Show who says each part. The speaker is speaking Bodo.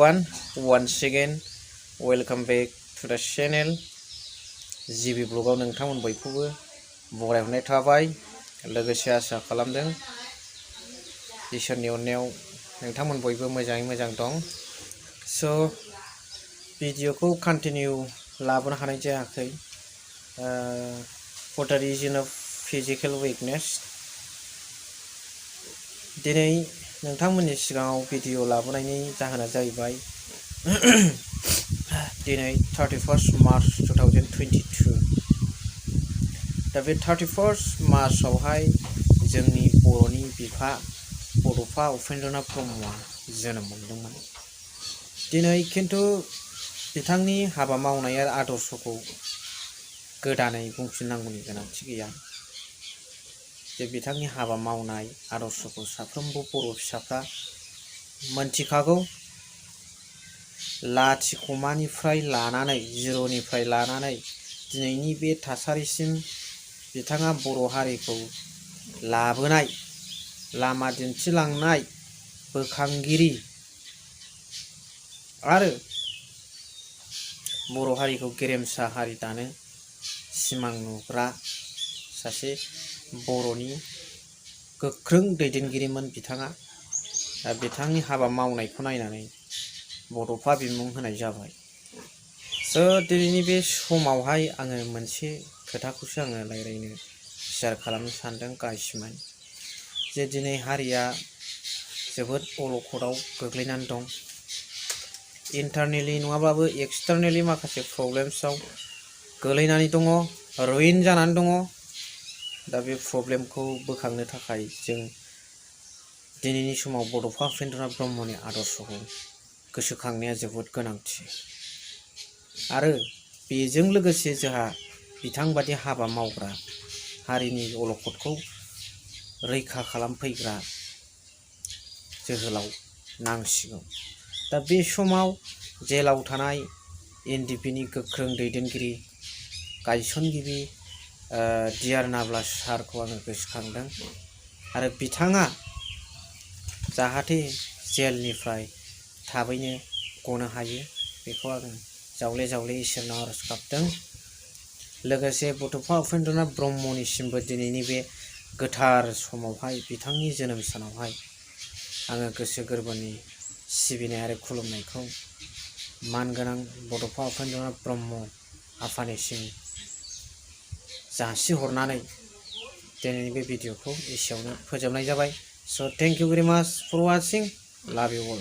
Speaker 1: everyone, once again welcome back to the channel. GB ब्लगाव नोंथांमोन बयखौबो बरायहरनाय थाबाय। लोगोसे आसा खालामदों इसोरनि अननायाव नोंथांमोन बयबो मोजाङै मोजां दं। सो भिडिअखौ कन्टिनिउ लाबोनो हानाय जायाखै for the reason of physical weakness। दिनै नोंथांमोननि सिगाङाव भिडिअ लाबोनायनि जाहोना जाहैबाय दिनै 31 मार्च 2022। दा बे 31 मार्चआवहाय जोंनि बर'नि बिफा बड'फा उपेन्द्र ब्रह्मआ जोनोम मोनदोंमोन। दिनै खिन्थु बिथांनि हाबा मावनाय आरो आदर्शखौ गोदानै बुंफिननांगौनि गोनांथि गैया। जे बिथांनि हाबा मावनाय आदर्शखौ साफ्रोमबो बर' फिसाफ्रा मोनथिखागौ। लाथिख'मानिफ्राय लानानै जिर'निफ्राय लानानै दिनैनि बे थासारिसिम बिथाङा बर' हारिखौ लाबोनाय, लामा दिन्थिलांनाय बोखांगिरि आरो बर' हारिखौ गेरेमसा हारि दानो सिमां नुग्रा सासे बर'नि गोख्रों दैदेनगिरिमोन बिथाङा। दा बिथांनि हाबा मावनायखौ नायनानै बड'फा बिमुं होनाय जाबाय। स' दिनैनि बे समावहाय आङो मोनसे खोथाखौसो आङो रायज्लायनो शेयार खालामनो सानदों गाइसमोन। जे दिनै हारिया जोबोद अलखदाव गोग्लैनानै दं। इन्टारनेलि नङाब्लाबो एक्सटारनेलि माखासे प्रब्लेम्सआव गोलैनानै दङ, रुइन जानानै दङ। दा बे प्रब्लेमखौ बोखांनो थाखाय जों दिनैनि समाव बड'फा उपेन्द्र ब्रह्मनि आदर्शखौ गोसोखांनाया जोबोद गोनांथि। आरो बेजों लोगोसे जोंहा बिथांबादि हाबा मावग्रा हारिनि अलखदखौ रैखा खालामफैग्रा जोहोलाव नांसिगौ। दा बे समाव जेलाव थानाय एनडिपिनि गोख्रों दैदेनगिरि गायसनगिरि डिआर नाब्ला सारखौ आङो गोसोखांदों। आरो बिथाङा जाहाथे जेलनिफ्राय थाबैनो गनो हायो बेखौ आङो जावले जावले इसोरनाव आरज गाबदों। लोगोसे बड'फा उपेन्द्र ब्रह्मनिसिमबो दिनैनि बे गोथार समावहाय बिथांनि जोनोम सानावहाय आङो गोसो गोरबोनि सिबिनाय आरो खुलुमनायखौ मानगोनां बड'फा उपेन्द्र ब्रह्म आफानिसिम जासिहरनानै दिनैनि बे भिडिअखौ एसेयावनो फोजोबनाय जाबाय। स' थेंक इउ भेरि माच फर वाचिं। लाभ इउ अल।